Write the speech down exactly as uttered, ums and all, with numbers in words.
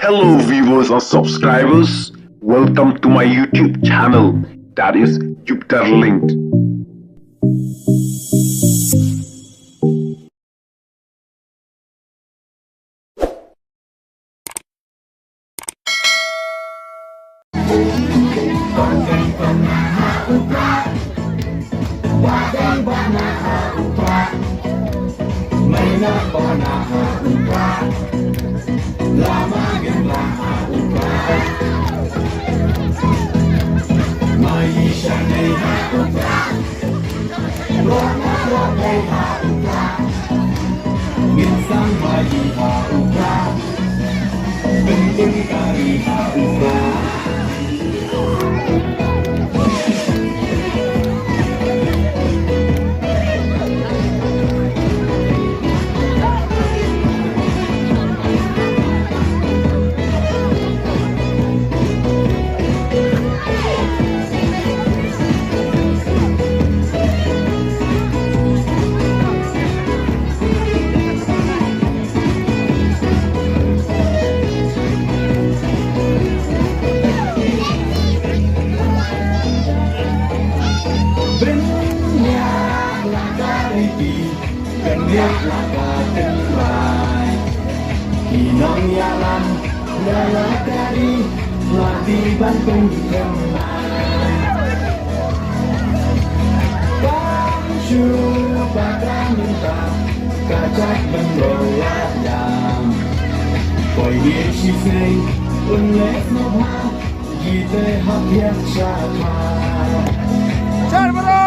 Hello viewers and subscribers, welcome to my YouTube channel, that is Jupiter Linked. Bynñiah la ka riti, bynñiah la ka tynrai. Ki nongïalam la la ka ri, la dei ban pynthymmai. Kam shu ba ka mynta, ka jaitbynriew la ïam. Poi ïa shisnei un leh sngewbha, ki te hap ïa sha kha. Jar baroh.